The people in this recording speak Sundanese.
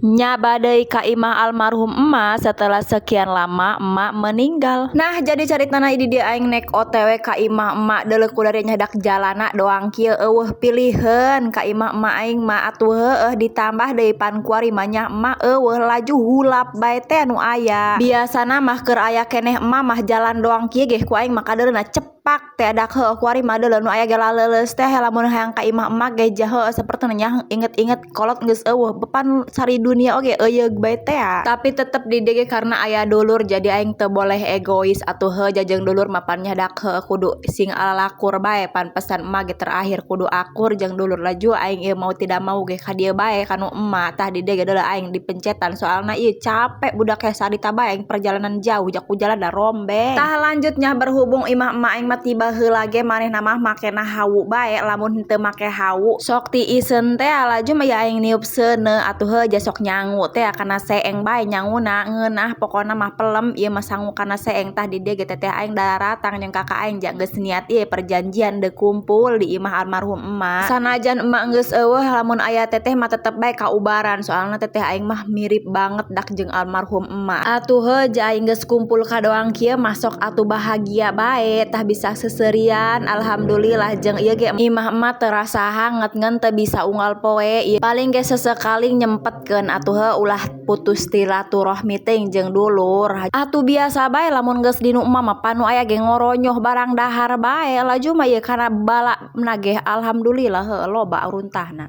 Nyaba deui ka imah almarhum emak setelah sekian lama emak meninggal. Nah, jadi caritana di dieu aing nek OTW ka imah emak deuleu kuari nyadak jalana doang kieu, euweuh piliheun ka imah emak aing mah atuh. Heueuh, ditambah deui pan kuari mah nya emak euweuh, laju hulap bae teh nu aya. Biasana mah keur aya keneh emak mah jalan doang kieu ge ku aing mah kadeuleuna cepak teh dak. Heueuh, kuari mah deuleu nu aya ge laleuleus teh. Lamun hayang ka imah emak ge heueuh sapertena nya inget-inget kolot geus euweuh, bepan sari dunia oge euyeug bae teh. Tapi tetep di dieu ge karena aya dulur, jadi aing teu boleh egois atuh. Heuh, jajeng dulur mah pan nya dak, heueuh, kudu sing alalakur bae. Pan pesan emak ge terakhir kudu akur jeung dulur. Laju aing ieu mau tidak mau ge ka dieu bae ka nu emak. Tah, di dieu ge deuleu aing dipencetan, soalna ieu capek budak ge sarita bae aing perjalanan jauh, jaku jalan da rombeng. Tah, lanjutnya berhubung imah emak aing mah tiba heula ge manehna mah makena hawu bae, lamun henteu make hawu sok tiiseun teh. Laju mah ya aing niup seuneu atuh. Heuh, ja sok nyangu teh kana seeng bae nyanguna, ngeunah pokona mah, pelem ieu mah sangu kana seeng. Tah, di dieu ge teteh aing daratang jeung kakak aing, ja geus niat ieu perjanjian deuk kumpul di imah almarhum emak. Sanajan emak geus euweuh, lamun aya teteh mah tetep bae kaubaran, soalna teteh aing mah mirip banget dak jeung almarhum emak atuh. Heuh, ja aing geus kumpul ka doang kieu mah sok atuh bahagia bae. Tah, bisa seserian, alhamdulillah. Jeung ieu ge imah emak terasa hangat ngan teu bisa unggal poe ieu, paling ge sesekali nyempetkeun atuh. Heuh, ulah putus silaturahmi teh jeung dulur atuh. Biasa bae lamun geus di nu emak mah pan nu aya ge ngoronyoh barang dahar bae. Laju mah ieu kana bala na ge alhamdulillah, heuh, loba runtahna.